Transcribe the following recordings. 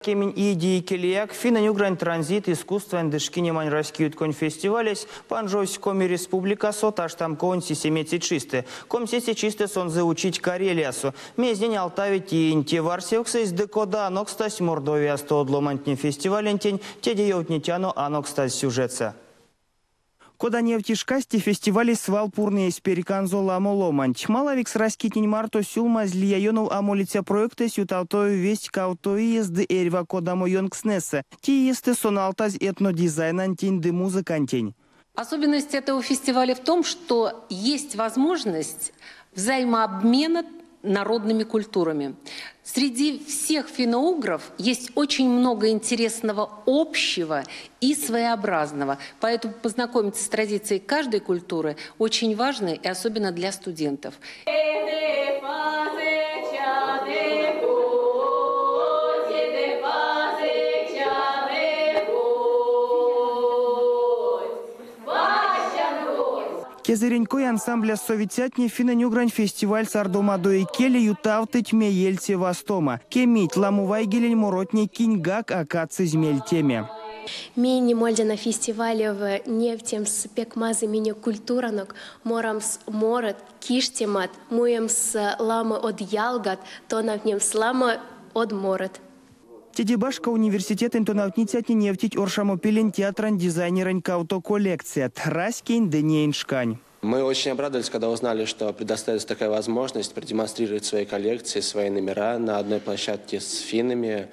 Кемень иеде икелеяк Финнэнь-угрань транзит искусствань ды шкинемань раськеютконь фестивалесь панжовсь Коми Республикасо таштамковонь сисемеце чистэ. Комсеце чистэ сонзэ учить Карелиясо. Мезнень алтавить иень теварсевксэсь ды кода анокстасть Мордовиясто од ломантне фестивалентень, теде ёвтнетяно анокстазь сюжетсэ. Кода невти шкась, те фестивалесь свал пурны эсь перьканзо ламо ломанть. Малавикс раськетнень марто сюлмазь лия ёнов а молиця проектэсь ютавтови весть кавто иес ды эрьва кодамо ёнкстнэсэ. Те иестэ сон алтазь этнодизайнантень ды музыкантень. Особенность этого фестиваля в том, что есть возможность взаимообмена народными культурами. Среди всех финно-угров есть очень много интересного общего и своеобразного. Поэтому познакомиться с традицией каждой культуры очень важно, и особенно для студентов. Кезэрень кой ансамбляс совицятне финнэнь-угрань фестивальс ардомадо икеле ютавтыть меельце вастома. Кемить, ламо вайгелень моротне киньгак а кадсызь мельтеме. Минь мольдяно фестивалев невтемс пек мазый минек культуранок, морамс морот, киштемат, муемс ламо од ялгат, тонавтнемс ламо од морот. Теде башка университетэнь тонавтницятне невтить оршамопелень театрань дизайнерэнь кавто коллекцият раськень ды неень шкань. Мы очень обрадовались, когда узнали, что предоставится такая возможность продемонстрировать свои коллекции, свои номера на одной площадке с финнами,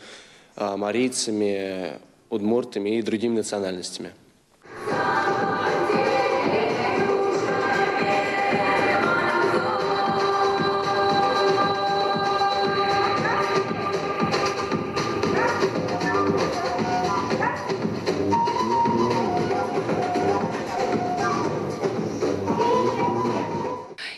марийцами, удмуртами и другими национальностями.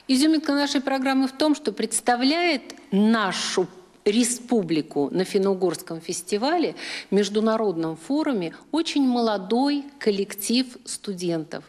Изюминка нашей программы в том, что представляет нашу республику на финно-угорском фестивале, международном форуме, очень молодой коллектив студентов.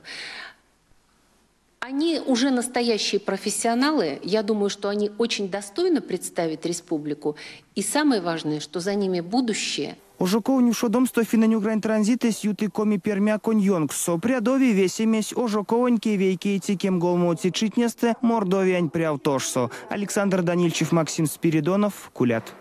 Они уже настоящие профессионалы. Я думаю, что они очень достойно представят республику. И самое важное, что за ними будущее. Ожоковонь ушодомсто финнэнь-угрань транзитэсь юты Коми-Пермяконь ёнкссо. Прядови весемесь ожоковонь 91-кемголмоце читнестэ Мордовиянь прявтошсо. Александр Данильчев, Максим Спиридонов, Кулят.